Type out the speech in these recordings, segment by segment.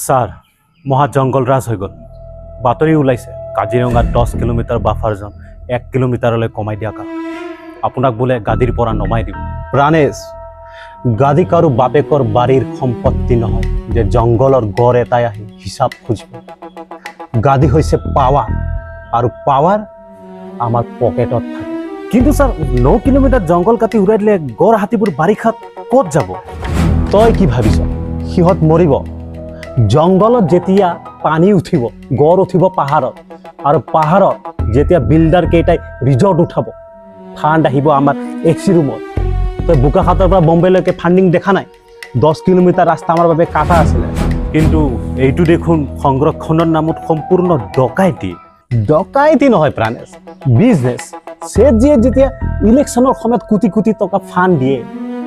Sir, মহা জংঘল ৰাজ হৈ গ'ল। বাতৰি ওলাইছে, কাজিৰঙাত 10 কিলোমিটাৰ বাফাৰ জ'ন 1 কিলোমিটাৰলৈ কমাই দিয়া কাৰণে আপোনাক বোলে গাদীৰ পৰা নমাই দিব। প্ৰাণেশ, গাদী কাৰো বাপেকৰ বাৰীৰ সম্পত্তি নহয় যে জংঘলৰ গড় এটাই আহি হিচাপ খুজিব। গাদী হৈছে পাৱাৰ আৰু পাৱাৰ আমাৰ পকেটত থাকে। কিন্তু ছাৰ, 9 কিলোমিটাৰ জংঘল কাটি উৰাই দিলে গড় হাতীবোৰ বাৰিষাত ক'ত যাব? তই কি ভাবিছ, সিহঁত মৰিব? জংঘলত যেতিয়া পানী উঠিব, গড় উঠিব পাহাৰত আৰু পাহাৰত যেতিয়া বিল্ডাৰ কেইটাই ৰিজৰ্ট উঠাব, ফাণ্ড আহিব আমাৰ এ চি ৰুমত। তই বোকাখাতৰ পৰা বম্বেলৈকে ফাণ্ডিং দেখা নাই? 10 কিলোমিটাৰ ৰাস্তা আমাৰ বাবে কাটা আছিলে। কিন্তু এইটো দেখোন সংৰক্ষণৰ নামত সম্পূৰ্ণ ডকাইতি। ডকাইতি নহয় প্ৰাণেশ, বিজনেছ। চেঠজীয়ে যেতিয়া ইলেকশ্যনৰ সময়ত কোটি কোটি টকা ফাণ্ড দিয়ে,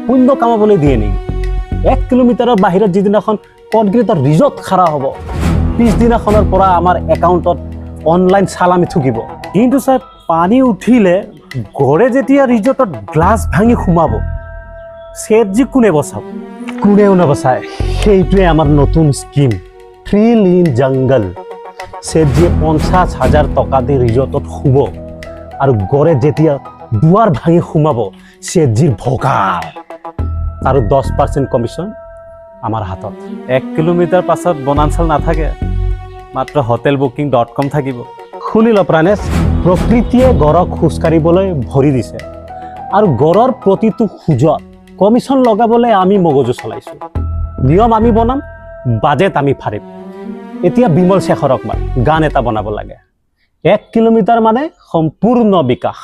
পুণ্য কামাবলৈ দিয়ে নেকি? 1 কিলোমিটাৰৰ বাহিৰত যিদিনাখন কনক্ৰিটৰ ৰিজৰ্ট খাৰা হ'ব, পিছদিনাখনৰ পৰা আমাৰ একাউণ্টত অনলাইন চালামি থুকিব। কিন্তু ছাৰ, পানী উঠিলে গড়ে যেতিয়া ৰিজৰ্টত গ্লাছ ভাঙি সোমাব, চেঠজী কোনে বচাব? কোনেও নবচায়। সেইটোৱে আমাৰ নতুন স্কিম, থ্ৰিল ইন জংগল। চেঠজীয়ে 50,000 টকা দি ৰিজৰ্টত শুব আৰু গড়ে যেতিয়া দুৱাৰ ভাঙি সোমাব, চেঠজীৰ ভকাল আৰু 10% কমিশ্যন আমাৰ হাতত। 1 কিলোমিটাৰ পাছত বনাঞ্চল নাথাকে, মাত্ৰ হোটেল বুকিং ডট কম থাকিব। শুনি ল প্ৰাণেশ, প্ৰকৃতিয়ে গড়ক খোজকাঢ়িবলৈ ভৰি দিছে আৰু গড়ৰ প্ৰতিটো খোজত কমিশ্যন লগাবলৈ আমি মগজু চলাইছোঁ। নিয়ম আমি বনাম, বাজেট আমি ফাৰিম। এতিয়া বিমল শেখৰক মাত, গান এটা বনাব লাগে। 1 কিলোমিটাৰ মানে সম্পূৰ্ণ বিকাশ।